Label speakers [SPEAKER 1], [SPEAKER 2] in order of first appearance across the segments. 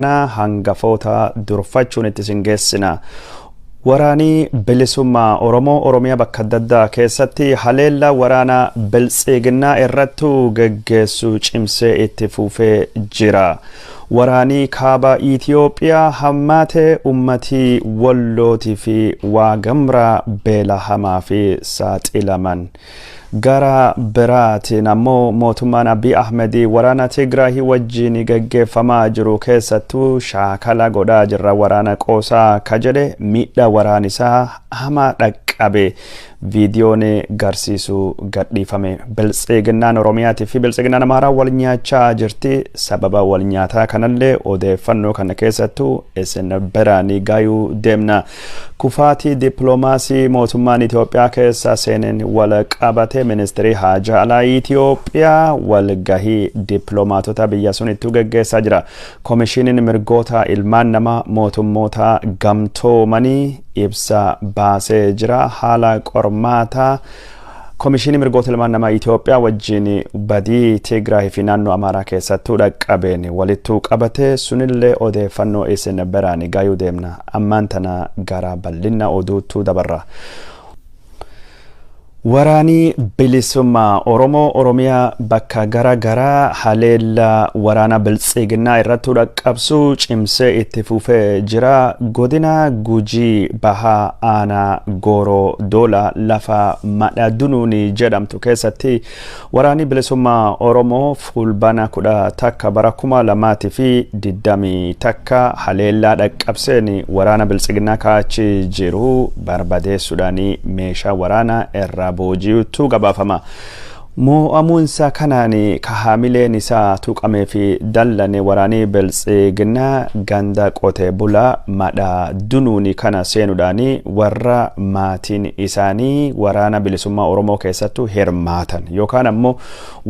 [SPEAKER 1] Hangafoota durfachuun itti isin geessina. Waraanii bilisummaa Oromoo Oromiyaa bakka adda addaa keessatti haleellaa waraana biltsiginnaa irrattu geggeessu cimsee itti fufee jira. Waraanii kaaba Itiyoophiyaa hammaatee ummatii Wallootii fi Waagamraa beela hamaa fi saaxilaman. Gara biraatiin ammoo mootummaan Abiy Ahmed waraana Tigraahii wajjin geggeeffamaa jiru keessattuu shaakala godhaa jirra waraana qoosaa ka jedhe miidhaa waraanisaa hamaa dhaqqabe viidiyoon garsiisu gadhiifame. Biltsiginnaan Oromiyaatii fi biltsiginnaan Amaaraa wal nyaachaa jirti. Sababa wal nyaataa kanallee odeeffannoo kana keessattuu isin biraan gayuu deemna. Kufaatii dippiloomaasii mootummaan Itoophiyaa keessa seeneen wal qabate ministeerri haajaa alaa Itoophiyaa walgahii dippiloomaatota biyya sunittuu geggeessaa jira. Koomishiniin mirgoota ilmaan namaa mootummoota gamtoomanii ibsa baasee jira. Haala qormaataa Koomishinii mirgoota ilmaan namaa Itoophiyaa wajjin badii Tigraay fi naannoo Amaaraa keessattuu dhaqqabeen walittuu qabate sunillee odeeffannoo isin biraan gayuu deemna. Ammaan tana gara bal'ina oduuttuu dabarra. Waraanii bilisummaa Oromoo Oromiyaa bakka gara garaa haleellaa waraana biltsiginnaa irratti dhaqqabsuu cimsee itti fufee jira. Godina Gujii Bahaa Aanaa Gooroo Doolaa lafa Madhadunuun jedhamtu keessatti waraanni bilisummaa Oromoo fulbaana 11 bara 2021 haleellaa dhaqqabseen waraana biltsiginnaa kaachi jiru barbadeessuudhaan meeshaa waraanaa irraa booji'utu gabaafama. Mo'amuunsa kanaan ka haamileen isaa tuqamee fi dallane waraanii biltsiginnaa ganda qotee bulaa Madhaa Dunuuni kana seenuudhaan warra maatiin isaanii waraana bilisummaa Oromoo keessattuu hirmaatan yookaan ammoo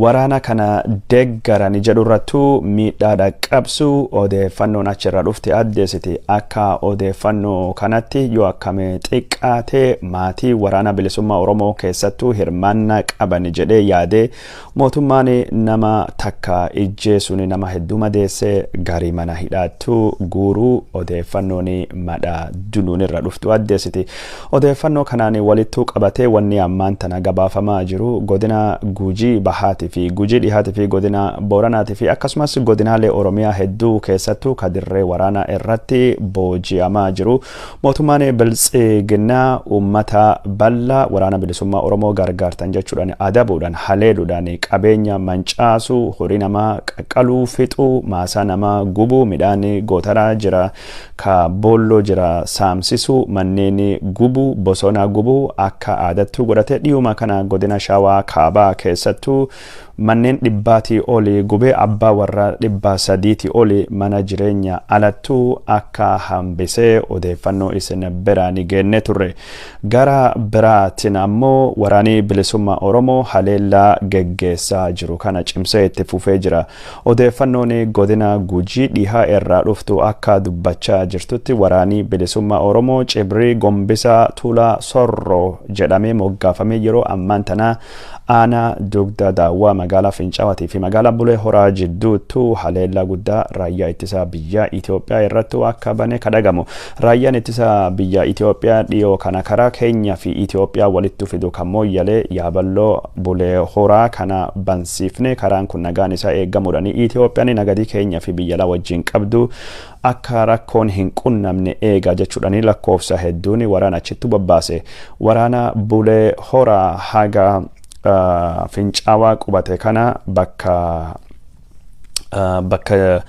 [SPEAKER 1] waraana kana deeggaran jedhurrattuu miidhaa dhaqqabsu odeeffannoon achirra dhufte addeessiti. Akka odeeffannoo kanatti yoo akkame xiqqaate maatii waraana bilisummaa Oromoo keessattuu hirmaannaa qaban jedhee yaadee mootummaan nama takka ijjeesuun nama hedduu madeessee garii mana hidhaattuu guuruu odeeffannoon Madhaa Dunuun irra dhuftu addeessiti. Odeeffannoo kanaan walittuu qabatee wanni ammaan tana gabaafamaa jiru godina Gujii Bahaatii fi Gujii Dhihaatii fi godina Booranaatii fi akkasumas godinaalee Oromiyaa hedduu keessattuu kadirree waraanaa irratti booji'amaa jiru. Mootummaan biltsiginnaa uummata bal'aa waraana bilisummaa Oromoo gargaartan jechuudhaan adabuudhaan haleeluudhaan qabeenya mancaasuu, horii namaa qaqqaluu, fixuu, maasaa namaa gubuu, midhaan gootaraa jira ka boolloo jira saamsisuu, manneen gubuu, bosona gubuu akka aadattuu godhate. Dhiyuma kana godina Shawaa Kaabaa keessattuu manneen 100 oli gubee abbaa warra 300 oli mana jireenya alattuu akka hambisee odeeffannoo isin biraan geenne turre. Gara biraatiin ammoo waraanii bilisummaa Oromoo haleellaa geggeessaa jiru kana cimsee itti fufee jira. Odeeffannoon godina Gujii Dhihaa irraa dhuftu akka dubbachaa jirtutti waraanii bilisummaa Oromoo Cibrii Gombisaa Tuulaa Sorroo jedhamee moggaafamee yeroo ammaan tanaa aanaa Dugda Daawwaa magaalaa Fincaawaatii fi magaalaa Bulee Horaa jidduuttuu haleellaa guddaa raayyaa ittisa biyyaa Itoophiyaa irrattuu akka bane kadhagamu. Raayyaan ittisa biyya Itoophiyaa dhiyoo kana karaa Keenyaa fi Itoophiyaa walitti fidu kan Mooyyalee Yaaballoo Bulee Horaa kana bansiifne karaan kun nagaan isaa eegamuudhaan Itoophiyaan nagadii Keenyaa fi biyya alaa wajjin qabdu akka rakkoon hin qunnamne eega jechuudhaan lakkoofsa hedduun waraana achittu babbaase. Waraana Bulee Horaa haga Fincaawaa qubate kana bakka bakka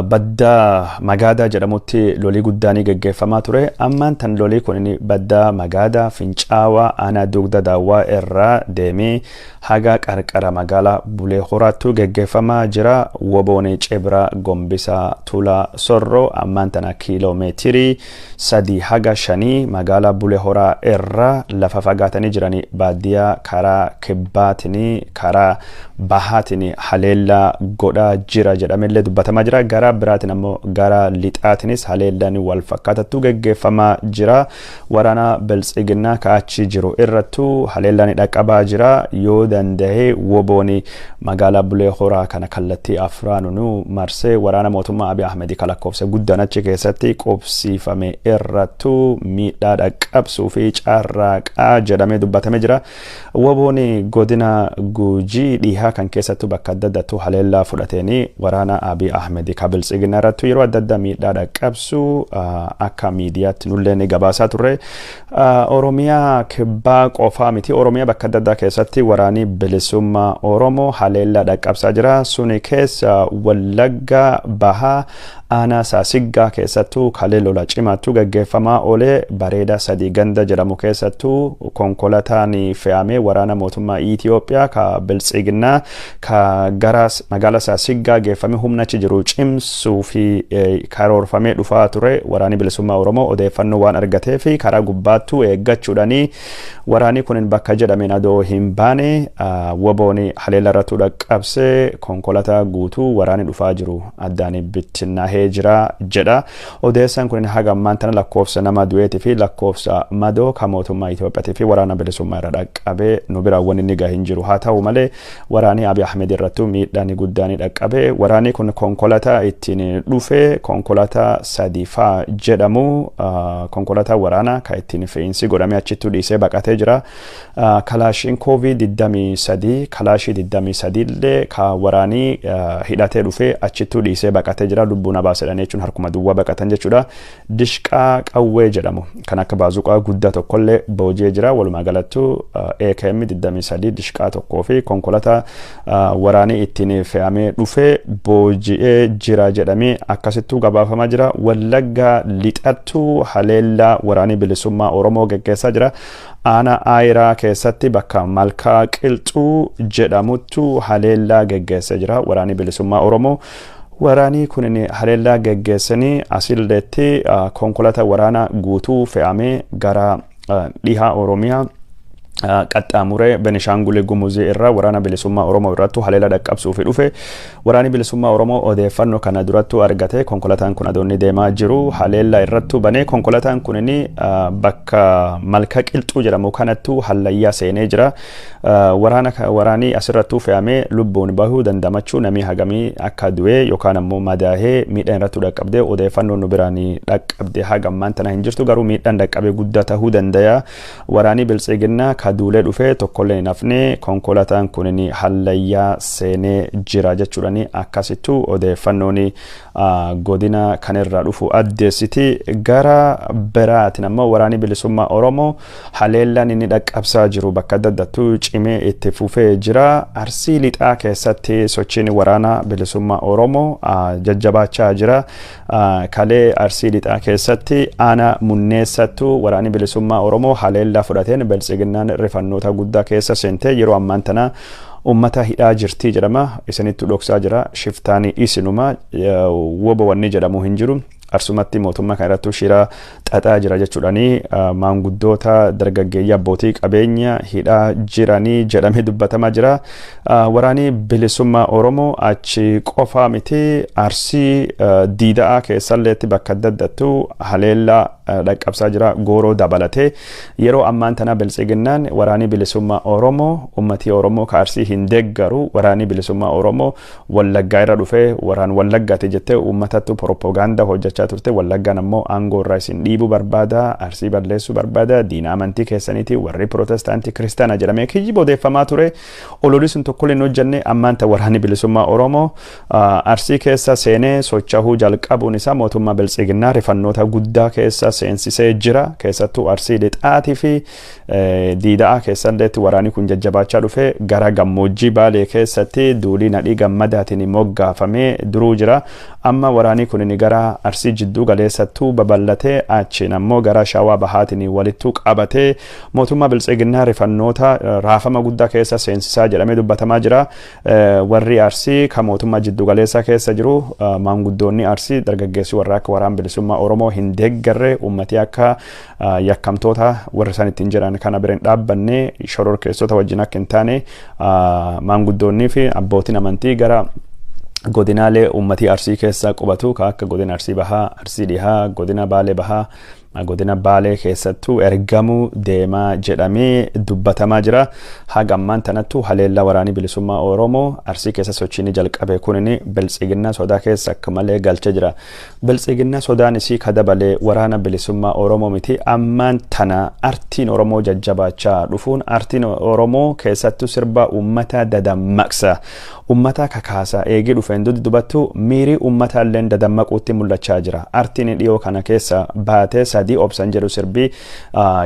[SPEAKER 1] baddaa Magaadaa jedhamutti lolii guddaan geggeeffamaa ture. Ammaan tan lolii kun baddaa Magaadaa Fincaawaa aanaa Dugda Daawwaa irraa deemee haga qarqara magaalaa Bulee Horaattu geggeeffamaa jira. Woboon Cibra Gombisaa Tuulaa Sorroo ammaan tana kiiloomeetirii 3 haga 5 magaalaa Bulee Horaa irraa lafa fagaatanii jiranii baadiyyaa karaa kibbaatiin karaa bahaatiin haleellaa godhaa jira jedhamellee dubbatamaa jira. Gara biraatiin ammoo gara lixaatinis haleellaan wal fakkaatattu geggeeffamaa jira. Waraana biltsiginnaa ka achi jiru irrattu haleellaan dhaqqabaa jira. Yoo danda'e woboon magaalaa Bulee Horaa kana kallattii afraanuu marsee waraana mootummaa Abiy Ahmed ka lakkoofsa guddaan achi keessatti qubsiifame irrattu miidhaa dhaqqabsuu fi carraaqaa jedhamee dubbatamee jira. Woboon godina Gujii dhihaa kan keessattuu bakka adda addaattuu haleellaa fudhateenii waraana Abiy Ahmed ka biltsiginaa irrattu yeroo adda addaa miidhaa dhaqqabsu akka miidiyaatti nullee ni gabaasaa turre. Oromiyaa kibbaa qofaa miti, Oromiyaa bakka adda addaa keessatti waraanni bilisummaa Oromoo haleellaa dhaqqabsaa jira. Suni keessa Wallagga Bahaa aanaa Saasiggaa keessattuu kalee lola cimaattu gaggeeffamaa oolee. Bareedaa sadii ganda jedhamu keessattuu konkolaataan fe'amee waraana mootummaa Itiyoophiyaa ka biltsiginnaa ka gara magaalaa Saasiggaa geeffame humna achi jiru cimsuu fi karoorfamee dhufaa ture. Waraanni bilisummaa Oromoo odeeffannoo waan argatee fi karaa gubbaattuu eeggachuudhaanii waraanni kun bakka jedhameen adoo hin baane woboon haleella irratti dhaqqabsee konkolaataa guutuu waraanni dhufaa jiru addaan bittinnaahee jira jedha. Odeessaan kun haga ammaan tana lakkoofsa nama du'eetii fi lakkoofsa madoo kan mootummaa Itiyoophiyaatii fi waraana bilisummaa irra dhaqqabee nu biraan wanni inni gahe hin jiru. Haa ta'u malee waraanni Abiy Ahmed irrattuu miidhaan guddaan dhaqqabee. Waraanni kun konkolaataa ittiin dhufe, konkolaataa sadiifaa jedhamu, konkolaataa waraanaa kan ittiin fe'iinsi godhamee achittuu dhiisee baqatee jira. Kalaashinkoovii 23, kalaashii 23 illee ka waraanii hidhatee dhufee achittuu dhiisee baqatee jira. Lubbuu na baasedhan jechuun harkuma duwwaa baqatan jechuudha. Dishqaa qawwee jedhamu kan akka baazuqaa guddaa tokkollee booji'ee jira. Walumaa galattuu AKM 23, dishqaa tokkoo fi konkolaataa waraanii ittiin fe'amee dhufee booji'ee jira jedhamee akkasittuu gabaafamaa jira. Wallaggaa lixattuu haleellaa waraanii bilisummaa Oromoo geggeessaa jira. Aanaa Aayiraa keessatti bakka Malkaa Qilxuu jedhamuttu haleellaa geggeessee jira waraanii bilisummaa Oromoo. Waraanii kun haleellaa geggeessanii asilleetti konkolaataa waraanaa guutuu fe'amee gara dhihaa Oromiyaa qaxxaamuree Benishaangul Gumuzii irraa waraana bilisummaa Oromoo irrattu haleela dhaqqabsuuf dhufe. Waraanni bilisummaa Oromoo odeeffannoo kana durattuu argate. Konkolaataan kun adoonni deemaa jiru haleellaa irrattuu banee konkolaataan kun bakka Malka Qilxuu jedhamu kanattuu hallayyaa seenee jira. Waraana waraanii asirrattuu fe'amee lubbuun bahuu dandamachuu, namni hagamii akka du'ee yookaan ammoo madaahee miidhaan irrattuu dhaqqabdee odeeffannoon nu biraan dhaqqabde haga ammaan tana hin jirtu, garuu miidhaan dhaqqabee guddaa tahuu danda'a. Waraanni biltsiginnaa ka duulee dhufee tokkollee hin hafne, konkolaataan kun hallayyaa seenee jira jechuudhaan akkasittuu odeeffannoon godina kanirraa dhufu addeessiti. Gara biraatiin ammoo waraanni bilisummaa Oromoo haleellaan inni dhaqqabsaa jiru bakka adda addaattuu cimee itti fufee jira. Arsii lixaa keessatti sochiin waraana bilisummaa Oromoo jajjabaachaa jira. Kalee Arsii lixaa keessatti aanaa Munneessattuu waraanni bilisummaa Oromoo haleellaa fudhateen biltsiginnaan rifannoota guddaa keessa seentee yeroo ammaan tana ummata hidhaa jirtii jedhama. Isinittu dhoksaa jira. Shiftaanii isinuma, wobo wanni jedhamu hin jiru. Arsumatti mootummaa kan irrattuu shira xaxaa jira jechuudhaanii maanguddoota, dargaggeeyyii, abbootii qabeenya hidhaa jiranii jedhamee dubbatamaa jira. Waraanni bilisummaa Oromoo achi qofaa miti, Arsii diida'aa keessalleetti bakka adda addattuu haleellaa dhaqqabsaa jira, gooroo dabalatee. Yeroo ammaan tana biltsiginnaan waraanni bilisummaa Oromoo ummatii Oromoo ka Arsii hin deeggaru, waraanni bilisummaa Oromoo Wallaggaa irra dhufee, waraan Wallaggaati jettee uummatatti propagaandaa hojjechaa turte. Wallaggaan ammoo aangoo irraa isin dhiibuu barbaada, Arsii balleessuu barbaada, diina amantii keessaniiti, warri pirootestaantii kiristaana jedhamee kijjiba odeeffamaa ture. Ololli sun tokkollee hin hojjenne. Ammaan ta waraanni bilisummaa Oromoo Arsii keessa seenee socho'uu jalqabuun isaa mootummaa biltsiginnaa rifannoota guddaa keessa seensisee jira. Keessattuu Arsii lixaatii fi diida'aa keessalleetti waraanni kun jajjabaachaa dhufe. Gara gammoojjii Baalee keessatti duulii Nadhii Gammadaatiin moggaafamee duruu jira. Amma waraanni kun gara Arsii jidduu galeessattuu babal'atee achiin ammoo gara Shawaa Bahaatiin walittuu qabatee mootummaa biltsiginnaa rifannoota raafama guddaa keessa seensisaa jedhamee dubbatamaa jira. Warri Arsii kan mootummaa jiddu galeessaa keessa jiru, maanguddoonni Arsii, dargaggeessi warra akka waraan bilisummaa Oromoo hin deeggarre, uummatii akka yakkamtoota warra isaan ittiin jedhan kana bira hin dhaabbanne, shororkeessota wajjin akka hin taane maanguddoonnii fi abbootiin amantii gara Godinaalee uummatii Arsii keessa qubatu ka akka godina Arsii Bahaa, Arsii Dhihaa, godina Baalee Bahaa, godina Baalee keessattuu ergamuu deemaa jedhamee dubbatamaa jira. Haga ammaan tanattu haleellaa waraanii bilisummaa Oromoo Arsii keessa sochiin jalqabe kunin Biltsiginnaa sodaa keessa akka malee galchee jira. Biltsiginnaa sodaan isii ka dabalee waraana bilisummaa Oromoo miti, ammaan tana artiin Oromoo jajjabaachaa dhufuun, artiin Oromoo keessattuu sirba uummata dadammaqsa, uummata kakaasa eegii dhufeen dubattu miirii uummataa illee dadammaquutti mul'achaa jira. Artiin dhiyoo kana keessa baatee sadii, obsan jedhu sirbii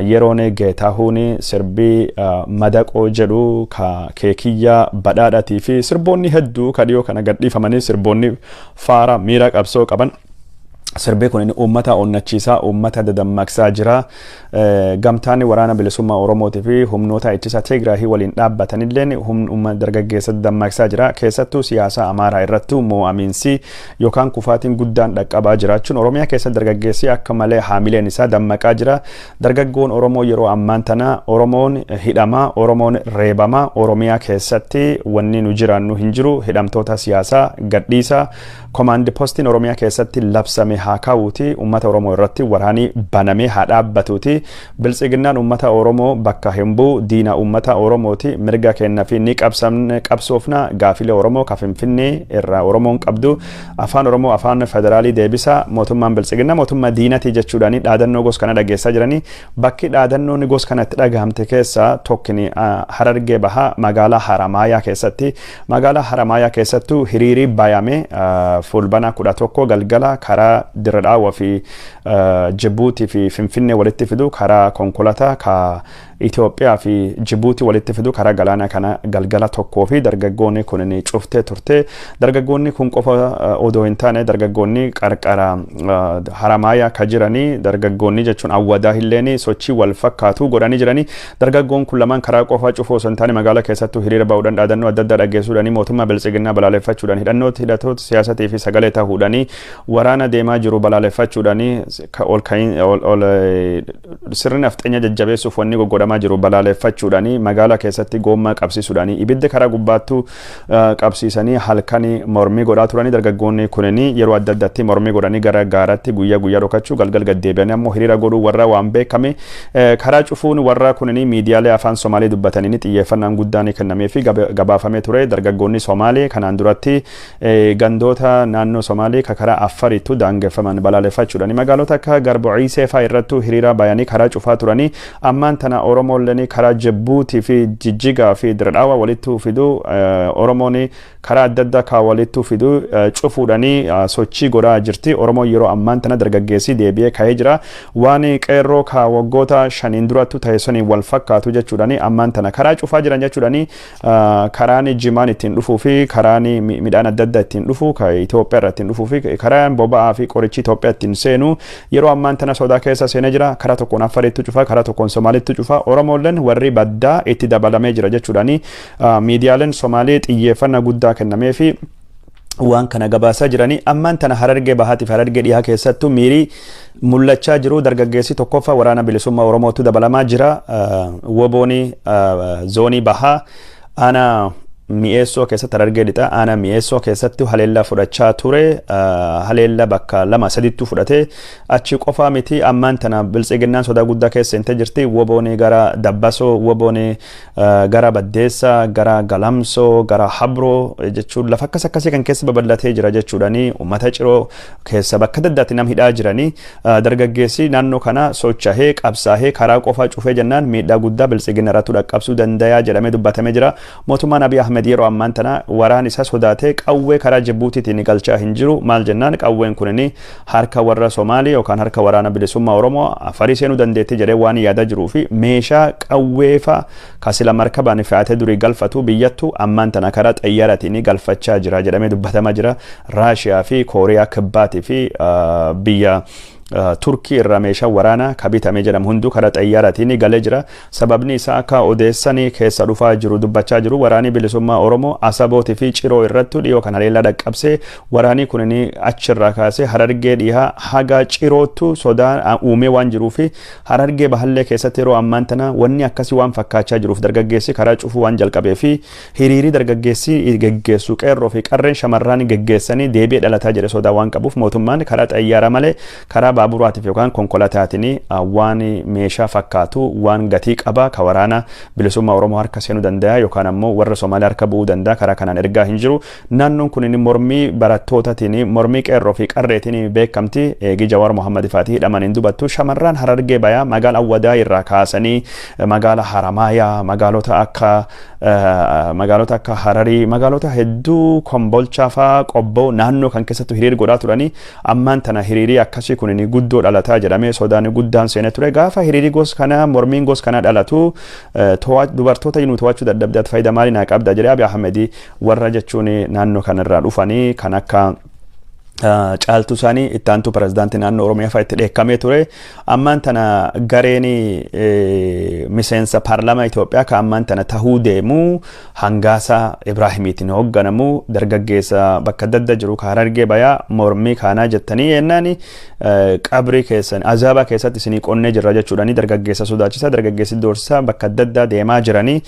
[SPEAKER 1] yeroon Geetaahuun, sirbii madaqoo jedhu ka Keekiyyaa Badhaadhatii fi sirboonni hedduu ka dhiyoo kana gadhiifamanii, sirboonni faara miira qabsoo qaban. Sirbi kun uummata onnachiisaa, uummata dadammaqsaa jira. Gamtaan waraana bilisummaa Oromootii fi humnoota ittisa Tigraahii waliin dhaabbatanillee humna dargaggeessa dadammaqsaa jira. Keessattuu siyaasa Amaaraa irrattuu moo'amiinsi yookaan kufaatiin guddaan dhaqqabaa jiraachuun Oromiyaa keessa dargaggeessi akka malee haamileen isaa dammaqaa jira. Dargaggoon Oromoo yeroo ammaan tana Oromoon hidhamaa, Oromoon reebamaa, Oromiyaa keessatti wanni nu jiraannu hin jiru, hidhamtoota siyaasaa gadhiisa. Komaandi postiin Oromiyaa keessatti labsame haa kaa'uuti, uummata Oromoo irratti waraanii banamee haa dhaabbatuuti. Biltsiginnaan uummata Oromoo bakka hin bu'u, diina uummata Oromooti. Mirga kenna fi ni qabsoofna, gaafilee Oromoo ka Finfinnee irraa Oromoon qabdu, afaan Oromoo afaan federaalii deebisa, mootummaan Biltsiginnaa mootummaa diinati jechuudhaani dhaadannoo gos kana dhageessaa jiranii. Bakki dhaadannoon gos kanatti dhagahamte keessaa tokkini Harargee Bahaa magaalaa Haramaayaa keessatti. Magaalaa Haramaayaa keessattuu hiriirii bayame Fulbana 11 galgala karaa Dirradhaawaa fi Jibuutii fi Finfinnee walitti fidu, karaa konkolaataa ka Itoophiyaa fi Jibuutii walitti fidu, karaa galaana kana galgala 1 fi dargaggoonni kun cuftee turte. Dargaggoonni kun qofa odoo hin taane, dargaggoonni qarqara Haramaayaa ka jiranii, dargaggoonni jechuun Awwadaa illeen sochii wal fakkaatu godhanii jiranii. Dargaggoon kun lamaan karaa qofa cufuu osoo hin taane, magaalaa keessattuu hiriira ba'uudhaan, dhaadannoo adda addaa dhaggeessuudhaan, mootummaa Biltsiginnaa balaaleffachuudhaan, hidhannoota hidhatoota siyaasatii fi sagalee ta'uudhaan, waraana deemaa jiru balaaleffachuudhaan, ol sirni nafxeenya jajjabeessuuf wanni goggodhamaa jiru balaaleffachuudhaan, magaalaa keessatti goommaa qabsiisuudhaan, ibidda karaa gubbaattuu qabsiisanii halkan mormii godhaa turanii. Dargaggoonni kunniin yeroo adda addaatti mormii godhanii gara gaaratti guyyaa guyyaa dhokachuu, galgal gaddeebi'anii ammoo hiriira godhuu warra waan beekame. Karaa cufuun warra kunniin miidiyaalee afaan Somaalee dubbatanii xiyyeeffannaan guddaan kennamee fi gabaafamee ture. Dargaggoonni Somaalee kanaan duratti gandoota naannoo Somaalee ka karaa Affarittu daangeffaman balaaleffachuudhaan magaalota akka Garboociisee fa'aa irrattuu hiriira bayanii karaa cufaa turanii. Ammaan tana Oromoolleen karaa Jibbuutii fi Jijjigaa fi Dirdhaawaa walittuu fidu, Oromoon karaa adda addaa kaa walittuu fidu cufuudhaanii sochii godhaa jirti. Oromoon yeroo ammaan tana dargaggeessi deebi'ee ka'ee jira. Waan qeerroo kaa waggoota 5n durattu ta'e suniin wal fakkaatu jechuudhaani ammaan tana karaa cufaa jiran jechuudhaani. Karaan jimaan ittiin dhufuu fi karaan midhaan adda addaa ittiin dhufu ka Itoophiyaa irraa ittiin dhufuu fi karaan boba'aa fi qorichi Itoophiyaa ittiin seenu yeroo ammaan tana sodaa keessa seenee jira. Karaa tokkoon Affariitti cufaa, karaa tokkoon Somaaliitti cufaa, Oromoolleen warri baddaa itti dabalamee jira jechuudhaani miidiyaaleen Somaalii xiyyeeffannaa guddaa kennamee fi waan kana gabaasaa jiranii. Ammaan tana Harargee Bahaatiif Harargee Dhihaa keessattuu miirii mul'achaa jiru, dargaggeessi tokkoffaa waraana bilisummaa Oromootu dabalamaa jira. Wobooni zoonii Bahaa aanaa Mi'eessoo keessatti, Harargee Lixaa aanaa Mi'eessoo keessatti haleellaa fudhachaa ture. Haleellaa bakka lama sadittuu fudhate. Achi qofaa miti, ammaan tana Biltsiginnaan sodaa guddaa keessa seentee jirti. Wobooni gara Dabbasoo, wobooni gara Baddeessaa, gara Galamsoo, gara Habroo jechuun lafa akkas akkasii kan keessa babal'atee jira jechuudhaani uummata Ciroo keessa bakka adda addaatti nam hidhaa jiranii. Dargaggeessi naannoo kana sochahee qabsaahee karaa qofaa cufee jennaan miidhaa guddaa Biltsiginna irratti dhaqqabsuu dandayaa jedhamee dubbatamee jira. Mootummaan Abiy Ahmed yeroo ammaan tana waraan isa sodaatee qawwee karaa Jibuutiitiin galchaa hin jiru. Maal jennaan, qawween kunini harka warra Somaalii yookaan harka waraana bilisummaa Oromoo Afarii seenuu dandeetti jedhee waan yaadaa jiruu fi meeshaa qawweefa kasila markabaan fe'atee durii galfatu biyyattu ammaan tana karaa xayyaaraatiin galfachaa jira jedhamee dubbatamaa jira. Raashiyaa fi Kooriyaa Kibbaatii fi biyya Turkii irraa meeshaa waraanaa ka bitame jedhamu hunduu karaa xayyaaraatiin galee jira. Sababni isaa akka odeessanii keessa dhufaa jiru dubbachaa jiru, waraanii bilisummaa Oromoo Asabootii fi Ciroo irrattu dhiyoo kan haleellaa dhaqqabsee, waraanii kunin achirraa kaasee Harargee dhihaa haga Ciroottu sodaa uumee waan jiruu fi Harargee bahallee keessatti yeroo ammaan tana wanni akkasii waan fakkaachaa jiruuf, dargaggeessi karaa cufuu waan jalqabee fi hiriirii dargaggeessi geggeessu, qeerroo fi qarreen shamarraan geggeessanii deebi'ee dhalataa jedhe sodaa waan qabuuf, mootummaan karaa xayyaaraa malee karaa baaburaatiif yookaan konkolaataatiin waan meeshaa fakkaatu, waan gatii qaba, ka waraana bilisummaa Oromoo harka seenuu danda'a yookaan ammoo warra Somaaliyaa harka bu'uu danda'a, karaa kanaan ergaa hin jiru. Naannoon kun mormii barattootaatiin, mormii qeerroo fi qarreetiin beekamti. Eegii Jawaar Mohammad faatii hidhaman hin dubattu. Shamarran Harargee bayaa magaala Awwadaa irraa kaasanii magaala Haramaayaa, magaalota akka Hararii, magaalota hedduu, Kombolchaa faa, Qobboo, naannoo kan keessattuu hiriir godhaa turanii, ammaan tana hiriirii akkasii kun guddoo dhalataa jedhamee sodaan guddaan seenee ture. Gaafa hiriirii gos kana, mormiin gos kana dhalatu, dubartoota nu to'achuu dadhabdee faayidaa maalii naa qabda jedhee Abiy Ahmedii warra jechuun naannoo kanarraa dhufanii kan akka Caaltuu isaanii, itti aantuu pirezidaantii naannoo Oromiyaa fa'aa itti dheekkamee ture. Ammaan tana gareen miseensa paarlaamaa Itoophiyaa kan ammaan tana tahuu deemu Hangaasa Ibraahimiitiin hoogganamu, dargaggeessa bakka adda adda jiru ka Harargee bayaa mormii kaanaa jettanii yennaan qabrii keessan azaabaa keessatti isinii qonnee jirra jechuudhaani dargaggeessa sodaachisa, dargaggeessi doorsisa bakka adda addaa deemaa jiranii.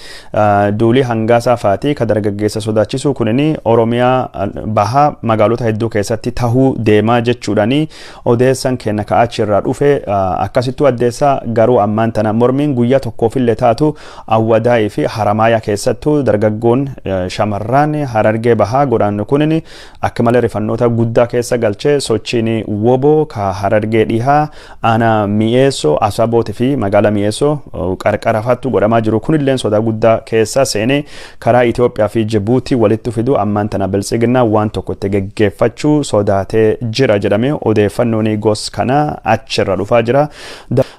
[SPEAKER 1] Duulii Hangaasaa faatii ka dargaggeessa sodaachisu kunini Oromiyaa bahaa magaalota hedduu keessatti tahuu deemaa jechuudhaani odeessan kenna ka achirraa dhufe akkasittuu addeessaa. Garuu ammaan tana mormiin guyyaa tokkoofillee taatu Awwadaayii fi Haramaayaa keessattuu dargaggoon shamarraan Harargee bahaa godhaan kunin akka malee rifannoota guddaa keessa galchee. Sochiin woboo ka Harargee dhihaa aanaa Mi'eessoo, Asabootii fi magaalaa Mi'eessoo qarqara faattu godhamaa jiru kunilleen sodaa guddaa keessa seenee, karaa Itoophiyaa fi Jibuutii walitti fidu ammaan tana Biltsiginnaa waan tokko itti geggeeffachuu sodaatee jira jedhamee odeeffannoon gos kana achirra dhufaa jira.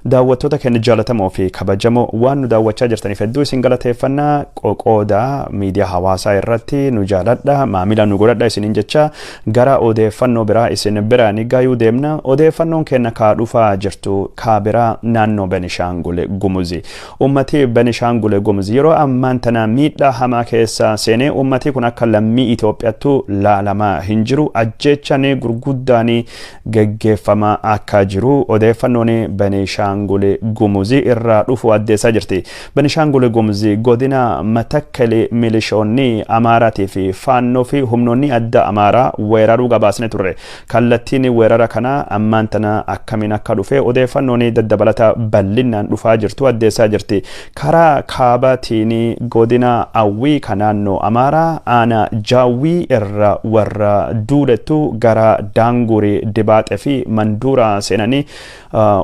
[SPEAKER 1] Daawwattoota keenya jaalatamoo fi kabajamoo, waan nu daawwachaa jirtaniif hedduu isin galateeffannaa. Qoqoodaa miidiyaa hawaasaa irratti nu jaaladha, maamila nu godhadha isiniin jecha gara odeeffannoo biraa isin bira ni gayuu deemna. Odeeffannoon keenya kaa dhufaa jirtu kaa biraa naannoo Benishaangul Gumuzi. Ummati Benishaangul Gumuzi yeroo ammaan tana miidhaa hamaa keessa seenee, ummati kun akka lammii Itoophiyaattu laalamaa hin jiru. Ajjeechaan gurguddaan geggeeffamaa akka jiru odeeffannoon Benishaangul Gumuzi irraa dhufu addeessaa jirti. Benishaangul Gumuzi godina Matakkali milishoonni Amaaraatii fi Faannoo fi humnoonni adda Amaaraa weeraruu gabaasne turre. Kallattiin weerara kana ammaan tana akkamiin akka dhufe odeeffannoon daddabalata bal'inaan dhufaa jirtu addeessaa jirti. Karaa kaabaatiin godina Awwii kan naannoo Amaaraa aanaa Jaawwii irra warra duulettu gara Daangurii, Dibaaxee fi Manduuraa seenanii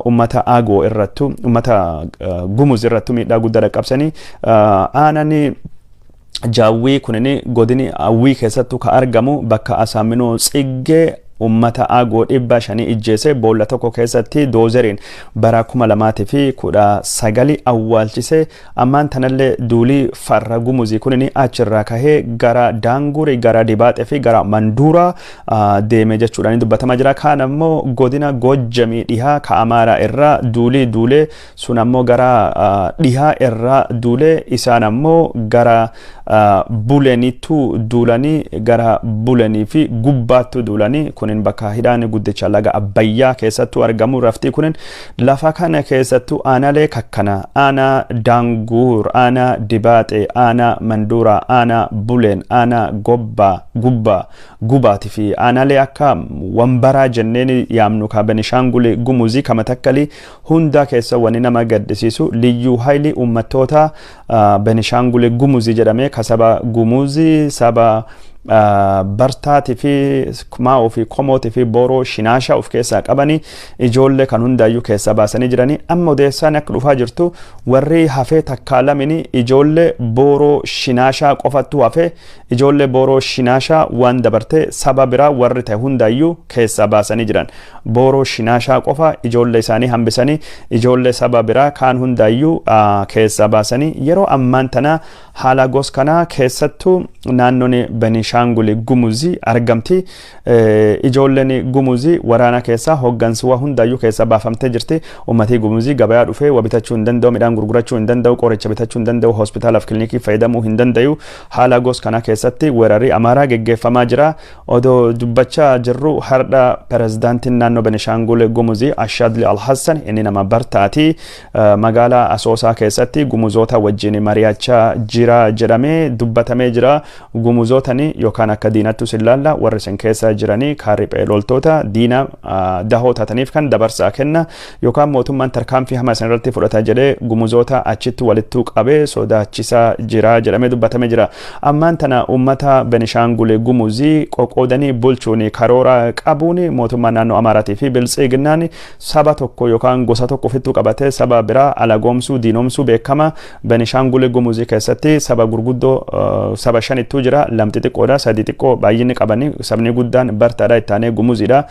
[SPEAKER 1] ummata Agoo irrattu, ummata Gumuz irrattu miidhaa guddaa dhaqqabsanii. Aanaan Jaawwii kunin godini Awwii keessattuu ka argamu bakka Asaaminoo Tsiggee ummata Agoo 500 ijjeese, boolla tokko keessatti doozeriin bara 2019 awwaalchise. Ammaan tanallee duulii farra Gumuzii kunin achirraa kahee gara Daangurii, gara Dibaaxee fi gara Manduuraa deeme jechuudhaan dubbatamaa jira. Kaan ammoo godina Gojjamii dhihaa ka Amaaraa irraa duulii duulee sun ammoo gara dhihaa irraa duulee, isaan ammoo gara Bulenittu duulanii, gara Bulenii fi Gubbaattu duulanii. Kunin bakka hidhaan guddicha laga Abbayyaa keessattuu argamu. Raftii kunin lafa kana keessattuu aanaalee kakkana aanaa Daanguur, aanaa Dibaaxee, aanaa Manduuraa, aanaa Buleen, aanaa Gobbaa, Gubbaa, Gubaati fi aanaalee akka Wambaraa jenneen yaamnu ka Benishaangul Gumuzii ka Matakkalii hundaa keessa. Wanni nama gaddisiisu liyyuu hayli uummattoota Benishaangul Gumuzii jedhamee ka saba Gumuzii, saba Bartaatii fi Maa'oo fi Komootii fi Booroo Shinaashaa of keessaa qabanii, ijoollee kan hundaayyuu keessaa baasanii jiranii. Amma odeessaan akka dhufaa jirtu warri hafee takkaa lamini ijoollee Booroo Shinaashaa qofattu hafee. Ijoollee Booroo Shinaashaa waan dabarte saba biraa warri ta'e hundaayyuu keessaa baasanii jiran. Booroo Shinaashaa qofa ijoollee isaanii hambisanii, ijoollee saba biraa kaan hundaayyuu keessaa baasanii. Yeroo ammaan tana haala gos kanaa keessattuu naannoon Benishaangul Benishaangul Gumuzii argamti. Ijoolleen Gumuzii waraana keessaa hooggansi waa hundaayyuu keessaa baafamtee jirti. Uummatii Gumuzii gabayaa dhufee waa bitachuu hin danda'u, midhaan gurgurachuu hin danda'u, qoricha bitachuu hin danda'u, hospitaalaaf kilinikii fayyadamuu hin danda'u. Haala gos kana keessatti weerarri Amaaraa geggeeffamaa jira. Odoo dubbachaa jirru har'a pirezidaantiin naannoo Benishaangul Gumuzii Ashaadli Alhassan, inni nama Bartaati, magaalaa Asoosaa keessatti Gumuzoota wajjin mari'achaa jira jedhamee dubbatamee jira. Gumuzootani yookaan akka diinattu sin laalla, warri isin keessa jiranii kaarriphee loltoota diina dahoo taataniif kan dabarsaa kenna yookaan mootummaan tarkaanfii hamaa isin irratti fudhata jedhee Gumuzoota achitti walittuu qabee sodaachisaa jira jedhamee dubbatamee jira. Ammaan tana uummata Benishaangul Gumuzii qoqqoodanii bulchuun karoora qabuun mootummaa naannoo Amaaraatii fi Biltsiginnaan saba tokko yookaan gosa tokko ofittuu qabatee saba biraa alagoomsuu, diinoomsuu beekama. Benishaangul Gumuzii keessatti saba gurguddoo saba shanittuu jira. Lamti xiqqoodha, sadi xiqqoo baay'inni qabanii. Sabni guddaan Bartaadha, ittaanee Gumuziidha.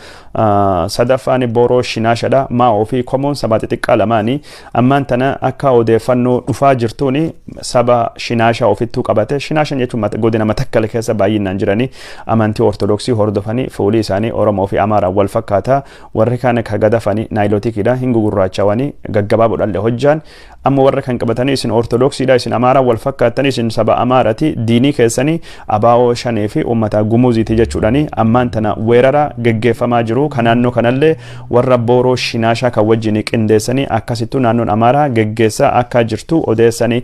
[SPEAKER 1] Sadaffaan Booroo Shinaashadha. Maa'oo fi Komoon saba xixiqqaa lamaanii. Ammaan tana akka odeeffannoo dhufaa jirtuun saba Shinaashaa ofittuu qabate. Shinaashan jechuun godina Matakkal keessa baay'inaan jiranii, amantii Ortodoksii hordofanii, fuulii isaanii Oromoo fi Amaaraan wal fakkaata. Warri kaan ka gadafanii Naayilotikiidha, hin gugurraachawanii, gaggabaaboodhallee hojjaan. Amma warra kan qabatanii isin Ortodoksiidha, isin Amaaraan wal fakkaattanii, isin saba Amaarati, diinii keessanii abaa'oo shanee fi uummata Gumuziiti jechuudhani ammaan tana weerara geggeeffamaa jiru. Kan naannoo kanallee warra Booroo Shinaashaa kan wajjin qindeessanii akkasittuu naannoon Amaaraa geggeessaa akka jirtu odeessanii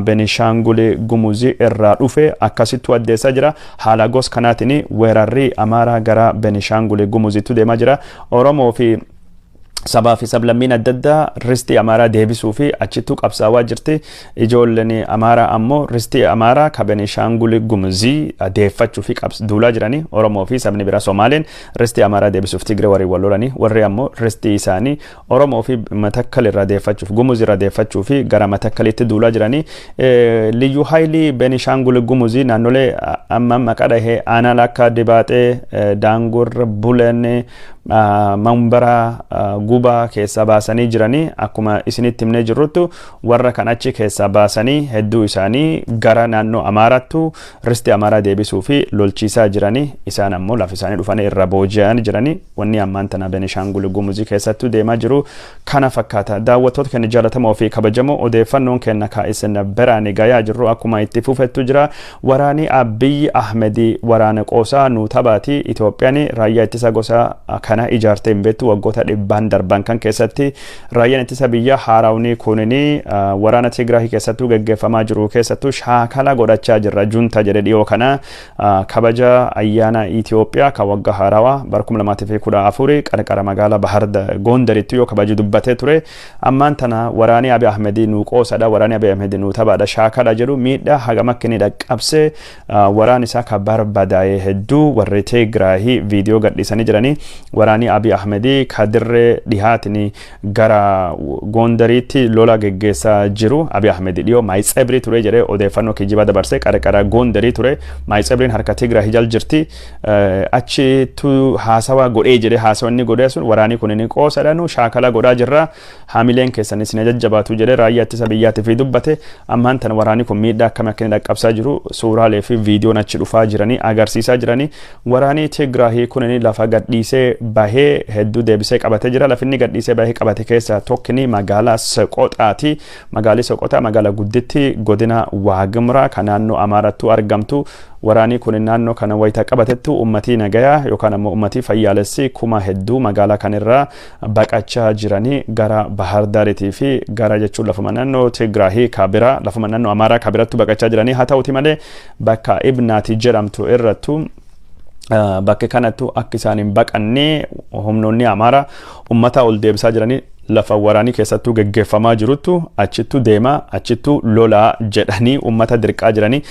[SPEAKER 1] Benishaangul Gumuzii irraa dhufe akkasittuu addeessaa jira. Haala gos kanaatiin weerarri Amaaraa gara Benishaangul Gumuziitti deemaa jira. Oromoo fi sabaa fi sablammiin adda addaa ristii Amaaraa deebisuu fi achittuu qabsaawaa jirti. Ijoolleen Amaaraa ammoo ristii Amaaraa ka Benishaangul Gumuzii deeffachuu fi duulaa jiranii. Oromoo fi sabni biraa Somaaleen ristii Amaaraa deebisuuf Tigree warri wal lolanii, warri ammoo ristii isaanii Oromoo fi Matakkal irraa deeffachuuf, Gumuz irraa deeffachuu fi gara Matakkalitti duulaa jiranii. Liyyuu Haayilii Benishaangul Gumuzii naannolee amma maqaa dhahee aanaa akka Dibaaxee, Daangur, Buleen, Manbara, Gubaa keessaa baasanii jiranii. Akkuma isinitti himnee jirruttu warra kan achi keessaa baasanii hedduu isaanii gara naannoo Amaaraattu ristii Amaaraa deebisuu fi lolchiisaa jiranii. Isaan ammoo lafa isaanii dhufanii irra booji'anii jiranii. Wanni ammaan tana Benishaangul Gumuzii keessattuu deemaa jiru kana fakkaata. Daawwattoota keenya jaallatamoo fi kabajamoo, odeeffannoon keenya ka isin biraan gayaa jirru akkuma itti fufettu jira. Waraanii Abiyyi Ahmedii waraana qoosaa nu taphaati. Itoophiyaan raayyaa ittisa gosa kana ijaartee hin beektu waggoota dhibbaan darban kan keessatti. Raayyaan ittisa biyyaa haarawni kunini waraana Tigraahii keessattuu geggeeffamaa jiru keessattuu shaakala godhachaa jirra junta jedhe. Dhiyoo kana kabaja ayyaana Itoophiyaa kan waggaa haarawaa bara 2014 qarqara magaalaa Bahar Gondaritti yoo kabaju dubbatee ture. Ammaan tana waraanii Abiy Ahmedii nu qoosadha, waraanii Abiy Ahmedii nu taphaadha, shaakala jedhu miidhaa hagam akka inni dhaqqabsee waraan isaa ka barbadaa'e hedduu warri Tigraahii viidiyoo gadhiisanii jiranii. Waraanii Abiy Ahmedii ka dirree dhihaatiin gara Gondariitti lola geggeessaa jiru. Abiy Ahmed dhiyoo Maayitsebrii ture jedhee odeeffannoo kijibaa dabarsee, qarqara Gondarii ture. Maayitsebriin harka Tigraahii jal jirti. Achitu haasawaa godhee jedhee, haasawa inni godhee sun waraanii kun inni qoosadhanu, shaakala godhaa jirra, haamileen keessan isin jajjabaatu jedhee raayyaa ittisa biyyaatti fi dubbate. Ammaan tan waraanni kun miidhaa akkamii akka inni dhaqqabsaa jiru suuraalee fi viidiyoon achi dhufaa jiranii agarsiisaa jiranii. Waraanii Tigraahii kun inni lafa gadhiisee bahee hedduu deebisee qabatee jira. Lafi inni gadhiisee bahee qabate keessaa tokkini magaalaa Soqoxaati. Magaalli Soqoxaa magaalaa gudditti godina Waagimraa kan naannoo Amaarattu argamtu. Waraanii kun naannoo kana wayita qabatettu ummatii nagayaa yookaan ammoo ummatii fayyaalessi kuma hedduu magaalaa kanirraa baqachaa jiranii gara Bahar Daariitii fi gara jechuun lafuma naannoo Tigraahii kabira, lafuma naannoo Amaaraa kabirattu baqachaa jiranii. Haa ta'uti malee bakka Ibnaati jedhamtu irrattu, bakka kanattu akka isaan hin baqanne humnoonni Amaaraa ummata ol deebisaa jiranii. Lafa waraanii keessattuu geggeeffamaa jiruttu achittu deemaa, achittu lolaa jedhanii ummata dirqaa jiranii.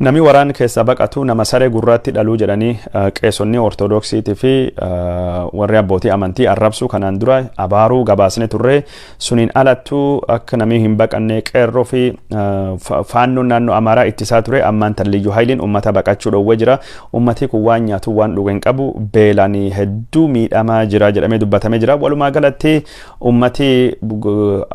[SPEAKER 1] Namni waraan keessaa baqatu nama saree gurraatti dhaluu jedhanii qeesonni Ortodoksiitii fi warri abbootii amantii arrabsuu kanaan dura abaaruu gabaasne turre. Suniin alattuu akka namni hin baqanne qeerroo fi faannoon naannoo Amaaraa ittisaa ture. Ammaan tan Liyyuu Haayiliin ummata baqachuu dhoowwee jira. Ummati kun waan nyaatu waan dhugu hin qabu, beelaan hedduu miidhamaa jira jedhamee dubbatamee jira. Walumaa galatti ummati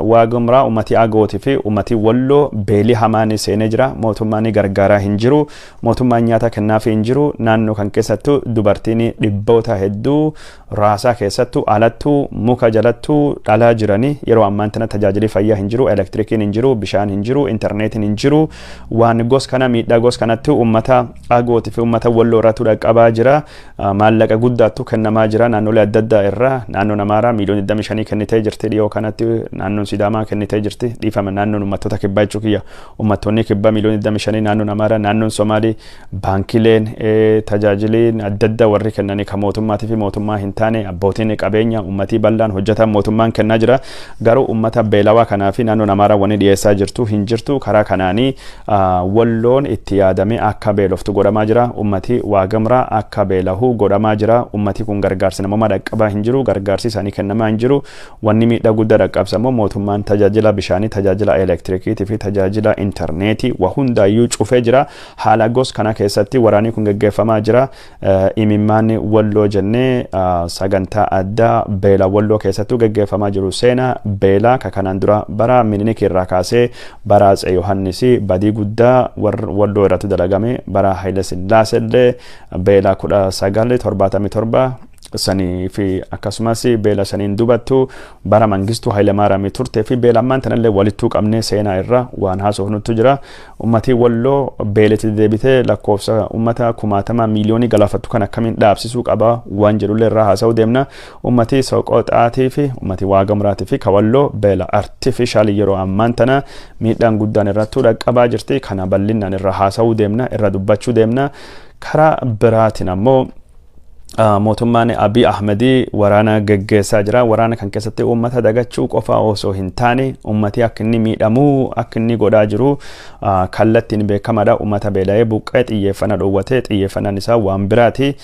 [SPEAKER 1] Waagimraa, ummati Agootii fi ummati Walloo beelii hamaan seenee jira. Mootummaan gargaaraa hin hin jiru, mootummaan nyaata kennaafii hin jiru. Naannoo kan keessattuu dubartiin dhibboota hedduu raasaa keessattuu, alattuu, muka jalattuu dhalaa jiranii. Yeroo ammaan tana tajaajilli fayyaa hin jiru, elektirikiin hin jiru, bishaan hin jiru, intarneetiin hin jiru. Waan gos kana, miidhaa gos kanatti ummata Agootii fi ummata Walloo irratti dhaqqabaa jira. Maallaqa guddaattu kennamaa jira naannolee adda addaa irraa. Naannoon Amaaraa miiliyoona 25 kennitee jirti dhiyoo kanatti, naannoon Sidaamaa kennitee jirti. Dhiifama, naannoon uummattoota Kibbaa jechuu kiyya. Uummattoonni Kibbaa miiliyoona 25, naannoon Amaaraa, naannoon Somaalii, baankileen, tajaajiliin adda addaa warri kennanii kan mootummaatii fi mootummaa hin taane, abbootiin qabeenya, uummatii bal'aan, hojjetaan mootummaan kennaa jira. Garuu uummata beelawaa kanaa fi naannoon Amaaraa wanni dhiyeessaa jirtu hin jirtu. Karaa kanaanii Walloon itti yaadamee akka beeloftu godhamaa jira. Ummati Waagamraa akka beelahu godhamaa jira. Ummati kun gargaarsi namoomaa dhaqqabaa hin jiru. Gargaarsi isaanii kennamaa hin jiru. Wanni miidhaa guddaa dhaqqabsa immoo mootummaan tajaajila bishaanii, tajaajila elektirikiitii fi tajaajila intarneetii wa hundaayyuu cufee jira. Haala gos kana keessatti waraanni kun geggeeffamaa jira. Imimmaan Walloo jennee sagantaa addaa beela Walloo keessattuu geggeeffamaa jiru, seenaa beelaa ka kanaan dura bara Minilik irraa kaasee bara Atse Yohannis badii guddaa Walloo irratti dalagame, bara Haile Sillaasee illee beela 1977 sanii fi akkasumas beela saniin dubattu bara Mangistuu Hayilemaariyaamii turtee fi beela ammaan tanallee walittuu qabnee seenaa irra waan haasofnuttu jira. Ummatii Walloo beeletti deebitee lakkoofsa ummata kumaatama miiliyoonii galaafattu kan akkamiin dhaabsisuu qaba waan jedhullee irraa haasa'uu deemna. Ummatii Soqoxaatii fi ummatii Waagamraatii fi Kawalloo beela artificial yeroo ammaan tana miidhaan guddaan irrattuu dhaqqabaa jirti. Kana bal'inaan irra haasa'uu deemna, irra dubbachuu deemna. Karaa biraatiin ammoo mootummaan Abiy Ahmedii waraana geggeessaa jira. Waraana kan keessatti uummata dagachuu qofa osoo hin taane uummati akka inni miidhamuu akka inni godhaa jiru kallattiin beekamaadha. Uummata beela'ee buqqee xiyyeeffannaa dhoowwatee xiyyeeffannaan isaa waan biraati.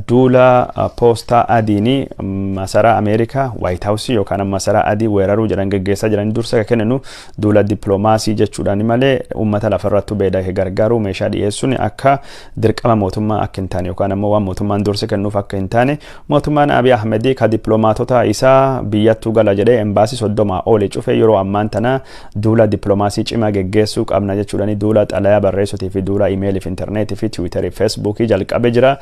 [SPEAKER 1] Duula poostaa adiin masaraa Ameerikaa, White House yookaan masaraa adii weeraruu jedhan geggeessaa jiran. Dursa kan kenninu duula dippiloomaasii jechuudhaan malee uummata lafarrattu beela'ee gargaaruu, meeshaa dhiyeessuun akka dirqama mootummaa akka hin taane yookaan ammoo waan mootummaan dursa kennuuf akka hin taane. Mootummaan Abiy Ahmedii ka dippiloomaatota isaa biyyattuu gala jedhee embaasii 30 oli cufe, yeroo ammaan tana duula dippiloomaasii cimaa geggeessuu qabna jechuudhaan duula xalayaa barreessuutii fi duula imeelii fi intarneetii fi tiwiitarii fi feesbuukii jalqabe jira.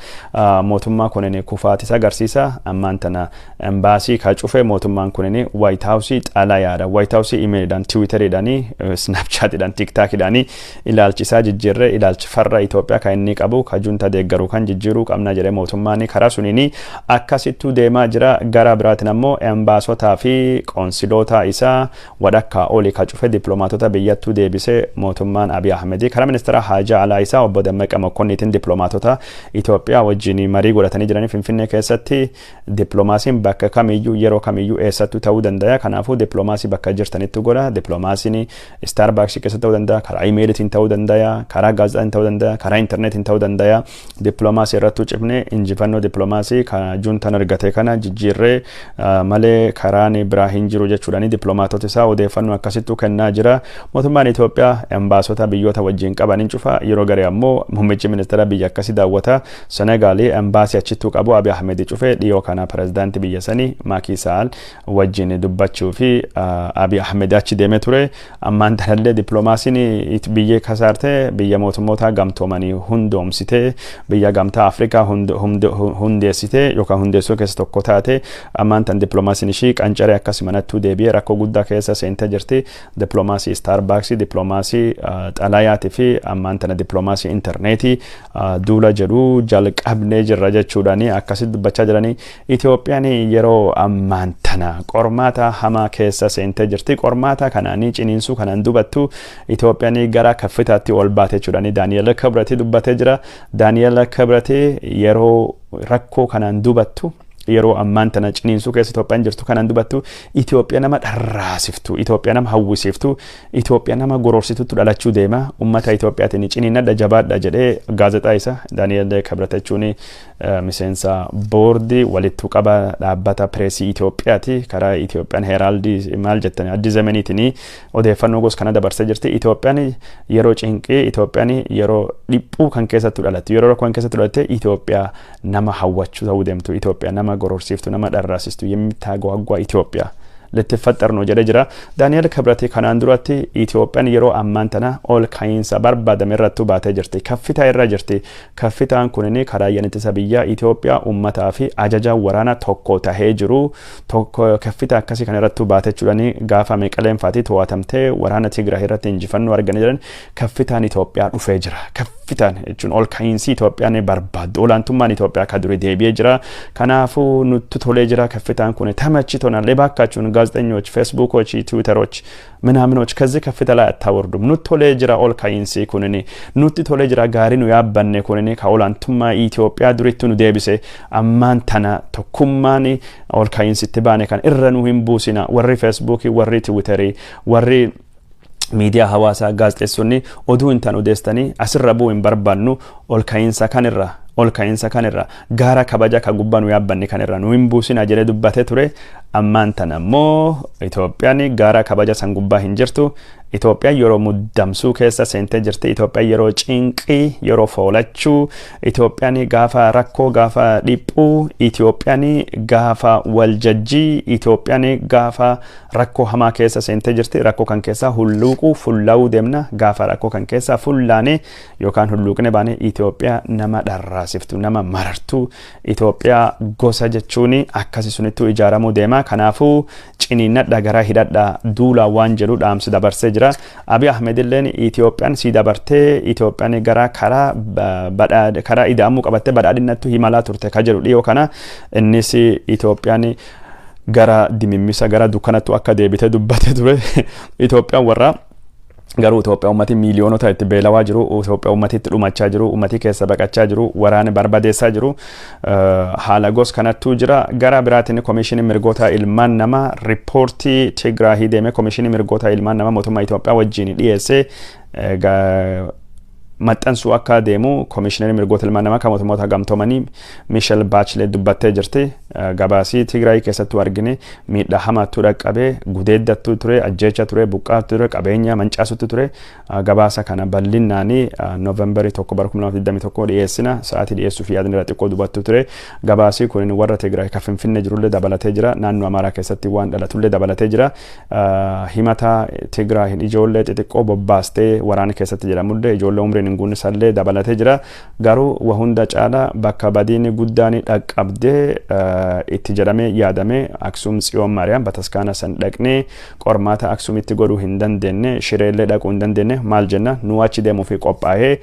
[SPEAKER 1] Mootummaa kunin kufaatis agarsiisa. Ammaan tana embaasii ka cufe mootummaan kunin White House xalayaadha. White House imeeliidhaan, tiwiiteriidhaan, Snapchatidhaan, TikTokidhaan ilaalchisaa jijjiirree ilaalchi farra Itoophiyaa kan inni qabu, ka junta deeggaru kan jijjiiruu qabna jedhee mootummaan karaa suniin akkasittuu deemaa jira. Gara biraatiin ammoo embaasotaa fi qoonsiloota isaa wadhakkaa oli ka cufe dippiloomaatota biyyattuu deebisee mootummaan Abiy Ahmedii karaa ministeera haajaa alaa isaa obbo Dammaqa Mokonniitiin dippiloomaatota Itoophiyaa wajjin marii godhatanii jiranii Finfinnee keessatti. Dippiloomaasiin bakka kamiyyuu, yeroo kamiyyuu, eessattuu ta'uu danda'a. Kanaafuu dippiloomaasii bakka jirtanitti godha. Dippiloomaasiin Starbucks keessatti ta'uu danda'a, karaa imeelitiin ta'uu danda'a, karaa gaazexaatiin ta'uu danda'a, karaa intarneetiin ta'uu danda'a. Dippiloomaasii irrattuu cimnee injifannoo dippiloomaasii kan juntaan argate kana jijjiirree malee karaan biraa hin jiru jechuudhaan dippiloomaatota isaa odeeffannoo akkasittuu kennaa jira. Mootummaan Itoophiyaa embaasota biyyoota wajjin qaban hin cufa. Yeroo garee ammoo muummichi ministeera biyya akkasii daawwata. Senegaalii embaasii achittuu qabu Abiy Ahmed cufee. Dhiyoo kana pirezidaantii biyya sanii Maakii Saal wajjin dubbachuu fi Abiy Ahmed achi deemee ture. Ammaan tanallee dippiloomaasiin biyya kasaarte, biyya mootummoota gamtoomanii hundoomsitee, biyya Gamtaa Afrikaa hundeessitee yookaan hundeessuu keessa tokko taate, ammaan tan dippiloomaasiin ishii qancaree akkas manattuu deebi'ee rakkoo guddaa keessa seentee jirti. Dippiloomaasii Starbucks, dippiloomaasii xalayaatii fi ammaan tana dippiloomaasii intarneetii duula jedhu jalqabnee jirra jechuudhaan akkasitti dubbachaa jiranii. Itoophiyaan yeroo ammaan tana qormaata hamaa keessa seentee jirti. Qormaata kanaanii ciniinsuu kanaan dubattu Itoophiyaan gara kaffitaatti ol baate jechuudhaan Daani'eel Kibrati dubbatee jira. Daani'eel Kibrati yeroo rakkoo kanaan dubattu, yeroo ammaan tana ciniinsuu keessa Itoophiyaan jirtu kanaan dubattu, Itoophiyaa nama dharraasiftu, Itoophiyaa nama hawwisiiftu, Itoophiyaa nama gororsitutti dhalachuu deema. Uummata Itoophiyaatiin ciniinadha, jabaadha jedhee gaazexaa isa Daani'eel Kibrat jechuun miseensa boordii walittu qaba dhaabbata pireesii Itoophiyaati. Karaa Itoophiyaan Heeraaldii maal jettani Addis Zemeniitiin odeeffannoo gosa kana dabarsee jirti. Itoophiyaan yeroo cinqii, Itoophiyaan yeroo dhiphuu kan keessattuu dhalattu, yeroo rakkoo kan keessattuu dhalatte, Itoophiyaa nama hawwachuu ta'uu deemtu, Itoophiyaa nama gororsiiftu, nama dharraasistu, የምታጓጓ ኢትዮጵያ. ልትፈጠር ነው jedhe jira. Daani'el Kibrat kanaan duratti Itoophiyaan yeroo ammaan tana ol ka'iinsa barbaadame irrattuu baatee jirti. Kaffitaa irra jirti. Kaffitaan kunin karaa ittisa biyyaa Itoophiyaa uummataa fi ajaja waraana tokko tahee jiru. Tokko kaffitaa akkasii kana irrattuu baatee jechuudhaan gaafa Meqaleen faatii to'atamtee waraana Tigraay irratti injifannoo arganii jiran kaffitaan Itoophiyaa dhufee jira. Kaffitaan jechuun ol ka'iinsi Itoophiyaan barbaaddu olaantummaan Itoophiyaa akka durii deebi'ee jira. Kanaafuu nutti tolee jira kaffitaan kun ተመችቶናል። እባካችሁን ጋዜጠኞች፣ ፌስቡኮች፣ ትዊተሮች ምናምኖች ከዚህ ከፍታ ላይ አታወርዱም። Nutti tolee jira ol ka'iinsi kunini nutti tolee jira gaarii nu yaabbanne kunini ka olaantummaa Itoophiyaa duritti nu deebise ammaan tana tokkummaan ol ka'iinsitti baane kan irra nu hin buusina. Warri Feesbuukii, warri Tiwiiterii, warri miidiyaa hawaasaa, gaazexeessonni oduu hin taane odeessanii asirra bu'uu hin barbaannu. Ol ka'iinsa kanirra, ol ka'iinsa kanirra, gaara kabaja ka gubbaa nu yaabbanne kanirra nu hin buusina jedhee dubbatee ture. Ammaan tana ammoo Itoophiyaan gaara kabaja san gubbaa hin jirtu. Itoophiyaan yeroo muddamsuu keessa seentee jirti. Itoophiyaan yeroo cinqii, yeroo foolachuu, Itoophiyaan gaafa rakkoo, gaafa dhiphuu, Itoophiyaan gaafa waljajjii, Itoophiyaan gaafa rakkoo hamaa keessa seentee jirti. Rakkoo kan keessaa hulluuquu, fullaa'uu deemna. Gaafa rakkoo kan keessaa fullaane yookaan hulluuqne baane Itoophiyaa nama dharraasiftu, nama marartu, Itoophiyaa gosa jechuun akkasi sunittuu ijaaramuu deema. Kanaafuu ciniinnadha, garaa hidhadha, duulaa waan jedhu dhaamsi dabarsee jira. Abiy Ahmed illeen Itoophiyaan si dabartee Itoophiyaan gara karaa ida'amuu qabattee badhaadhinattu himalaa turte ka jedhu dhiyoo kana innis Itoophiyaan gara dimimmisa, gara dukkanattu akka deebitee dubbate ture. Itoophiyaan warra garuu Itoophiyaa ummati miiliyoonota itti beelawaa jiru, Itoophiyaa ummati itti dhumachaa jiru, ummati keessa baqachaa jiru, waraana barbadeessaa jiru, haala gos kanattuu jira. Gara biraatiin Komishinii Mirgoota Ilmaan Namaa riippoortii Tigraahii deeme Komishinii Mirgoota Ilmaan Namaa mootummaa Itoophiyaa wajjin dhiyeessee maxxansuu akka deemu Komishinarri Mirgoota Ilmaan Namaa kan Mootummoota Gamtoomanii Michelle Bachelet dubbattee jirti. Gabaasii Tigraay keessattuu argine miidhaa hamaattuu dhaqqabee, gudeeddattuu ture, ajjeecha ture, buqqaatu ture, qabeenya mancaasutu ture. Gabaasa kana bal'innaanii Noovembarii 1 bara 2021 dhiyeessina. Sa'aatii dhiyeessuuf yaadni irra xiqqoo dubattu ture. Gabaasii kun warra Tigraay kan Finfinnee jirullee dabalatee jira. Naannoo Amaaraa keessatti waan dhalatullee dabalatee jira. Himata Tigraay ijoollee xixiqqoo bobbaastee waraana keessatti jedhamullee, ijoollee umriin hin guunne sallee dabalatee jira. Garuu waa hunda caala bakka badiin guddaan dhaqqabdee itti jedhamee yaadame Aksum Tsiyoon Maariyaam bataskaana san dhaqnee qormaata Aksumitti godhuu hin dandeenye, Shireellee dhaquu hin dandeenye. Maal jenna, nu achi deemuu fi qophaa'ee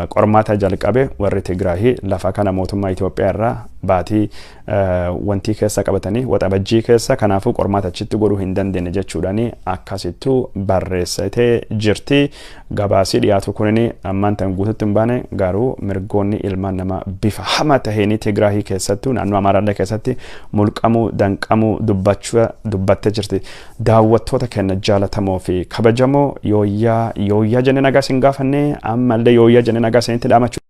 [SPEAKER 1] qormaata jalqabe. Warri Tigraahii lafa kana mootummaa Itoophiyaa irraa baatii wantii keessa qabatanii Waxabajjii keessa, kanaafuu qormaata achitti godhuu hin dandeenye jechuudhaan akkasittuu barreessitee jirti. Gabaasii dhiyaatu kunin ammaan tan guututti hin baane, garuu mirgoonni ilmaan namaa bifa hamaa taheen Tigraahii keessattuu naannoo Amaaraallee keessatti mulqamuu, danqamuu dubbachuu dubbattee jirti. Daawwattoota keenya jaalatamoo fi kabajamoo, yooyyaa yooyyaa jennee nagaa isin gaafanne, ammallee yooyyaa jennee nagaa isinitti dhaamachuu